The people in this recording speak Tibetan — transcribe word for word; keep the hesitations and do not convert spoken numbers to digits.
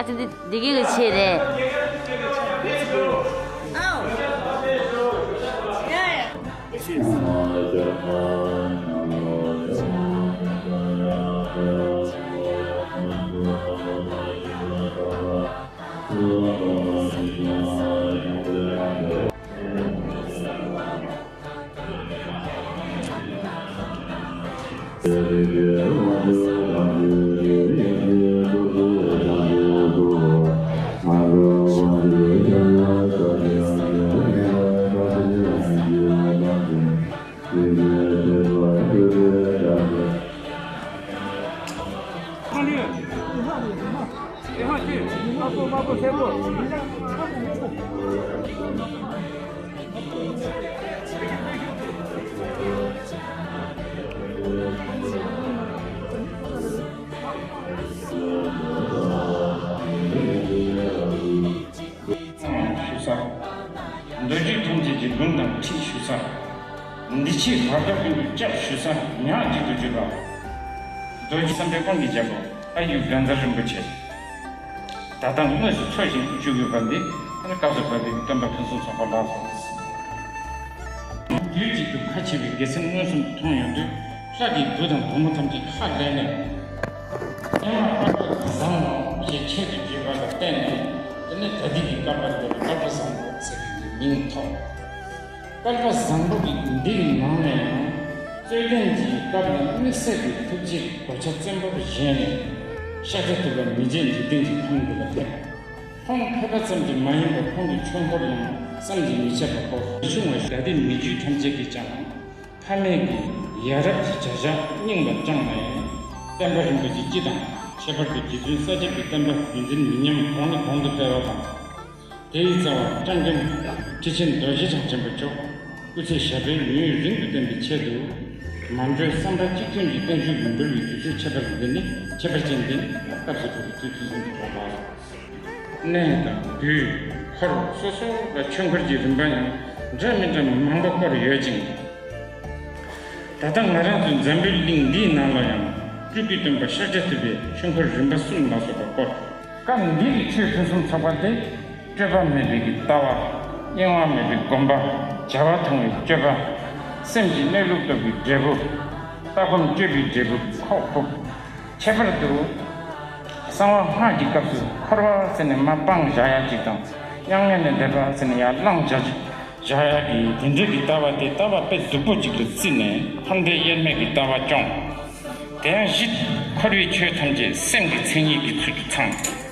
འདི་འདི་གི་ཆེད་རེད། ཞུ་ས། མདོ་རྒྱུད་ཐམས་ཅད་ཀྱི་མདུན་དང་འཁྲིད་ཞུ་ས། འདི་ཕྱིའི་བར་དོ་ཀུན་ཏུ་སྐྱབས་ཞུ་ས། ཉག་གཅིག་ཏུ་གྱུར་པ། རྡོ་རྗེ་བསམ་འཕེལ་ཀོང་གི་རྒྱལ་པོ་ཨ་ཡུལ་དགོན་རྫ་རིན་པོ་ཆེ། ད་ལྟ་དངོས་སུ་འཚོ་ཞིང་བཞུགས་ཡོད་པ་འདི་ཨ་ནི་སྐབས་སུ་བབས་པའི་སྟོན་པ་ཕུན་སུམ་ཚོགས་པ་ལགས་སོ། དུས་གཅིག་ཏུ་ཁ་ཕྱེ་བའི་དགེ་མཚན་མངོན་སུམ་དུ་མཐོང་ཡོང་དུས། ལྷ་གི་བུ་དང་བུ་མོ་ཐམས་ཅད་ཧ་ལས་ནས། ཨེ་མ་བསྐལ་པ་བཟང་ངོ་ཞེས་ཆེད་དུ་བརྗོད་པ་ལ་བརྟེན་ནས། དེ་ནས་ད་ལྟའི་གི་བསྐལ་པ་འདིར་བསྐལ་པ་བཟང་པོ་ཟེར་བའི་མིང་ཐོགས། བསྐལ་པ་བཟང་པོ་གི་འདིའི་ནང་ནས་ཡང་རྩོད་ལྡན་གྱི་སྐབས་ལ་དམིགས་བསལ་གྱི་ཐུགས་རྗེའི་གོ་ཆ་བཙན་པོར་བཞེས་ནས། ཤཱཀྱ་ཐུབ་པ་མི་མཇེད་འཇིག་རྟེན་གྱི་ཁམས་འདི་ལ་ཕེབས། ཁོང་ཕེབས་པ་ཙམ་གྱིས་མ་ཡིན་པར་ཁོང་གི་ཆོས་འཁོར་ཡང་བསམ་གྱིས་མི་ཁྱབ་པ་བསྐོར། ཆུང་བ་ཞིག་ད་ལྟའི་མི་རྒྱུད་ཐམས་ཅད་ཀྱིས་ཀྱང་། ཕ་མེས་ཀྱི་ཡ་རབས་ཀྱི་བྱ་གཞག་སྙིང་ལ་བཅངས་ནས། བསྟན་པ་རིན་པོ་ཆེ་སྤྱི་དང་། ཁྱད་པར་དུ་རྗེ་བཙུན་ས་སྐྱ་པའི་བསྟན་པ་རྒྱུན་འཛིན་མི་ཉམས་གོང་ནས་གོང་དུ་སྤེལ་བ་དང་། དེའི་རྩ་བ་ལྕང་སྐྱོང་ཁྲི་ཆེན་རྡོ་རྗེ་འཆང་ཆེན་པོ་མཆོག་སྐུ་ཚེ་ཞབས་པད་ཡུན་རིང་དུ་བརྟན་པའི་ཆེད་དུ། མ་གྲོས་བསམ་པ་གཅིག་མཐུན་གྱིས་བརྟན་བཞུགས་ལུང་འབུལ་བའི་དུས་ཚོད་ཁྱད་པར་འདི་ནི་ཁྱད་པར་ཅན་ཏེ། སྐབས་སུ་བབས་པའི་དུས་ཚོད་ཟིན་དུ་འགྲོ་བ། གནས་དང་དུས་འཁོར་སོ་སོ་ལ་ཆོས་འཁོར་གྱི་རིམ་པ་ཡང་འདྲ་མི་འདྲ་མང་པོ་བསྐོར་ཡོད་ཅིང་། ད་ལྟ་ང་རང་ཚོའི་འཛམ་བུའི་གླིང་འདིའི་ནང་ལ་ཡང་སྤྲུལ་སྐུའི་སྟོན་པ་ཤཱཀྱ་ཐུབ་པའི་ཆོས་འཁོར་རིམ་པ་གསུམ་ལ་སོགས་པ་བསྐོར། སྐབས་འདི་ཡི་ཆོས་ཕུན་སུམ་ཚོགས་པ་དེ། སྤྲོས་པ་མེད་པའི་གི་ལྟ་བ། གཡེང་བ་མེད་པའི་སྒོམ་པ། བྱ་བ་ཐུང་བའི་སྤྱོད་པ། སེམས་ཀྱི་གནས་ལུགས་རྟོགས་པའི་འབྲས་བུ། ལྟ་སྒོམ་སྤྱོད་པའི་འབྲས་བུ་ཁོག་ཕུབ། ཁྱད་པར་དུ། གསང་བ་སྔགས་ཀྱི་སྐབས་སུ་འཁོར་བ་ཟེར་ནས་མར་སྤང་བཞག་ཡ་གཅིག་དང་། མྱ་ངན་ལས་འདས་པ་ཟེར་ནས་ཡར་ལངས་བཞག་བཞག་ཡ་གི་དེ་འདྲ་གི་ལྟ་བ་དེ་ལྟ་བ་དཔེ་སྡུག་པོ་གཅིག་ཏུ་བརྩིས་ནས་ཕར་འདྲེ་དབྱེར་མེད་ཀྱི་ལྟ་བ་སྐྱོང་། དེ་ཡང་གཞི་འཁོར་བའི་ཆོས་ཐམས་ཅད་སེམས་ཀྱི་མཚན་ཉིད་ཀྱི་ཚུལ་དུ་ཚང་།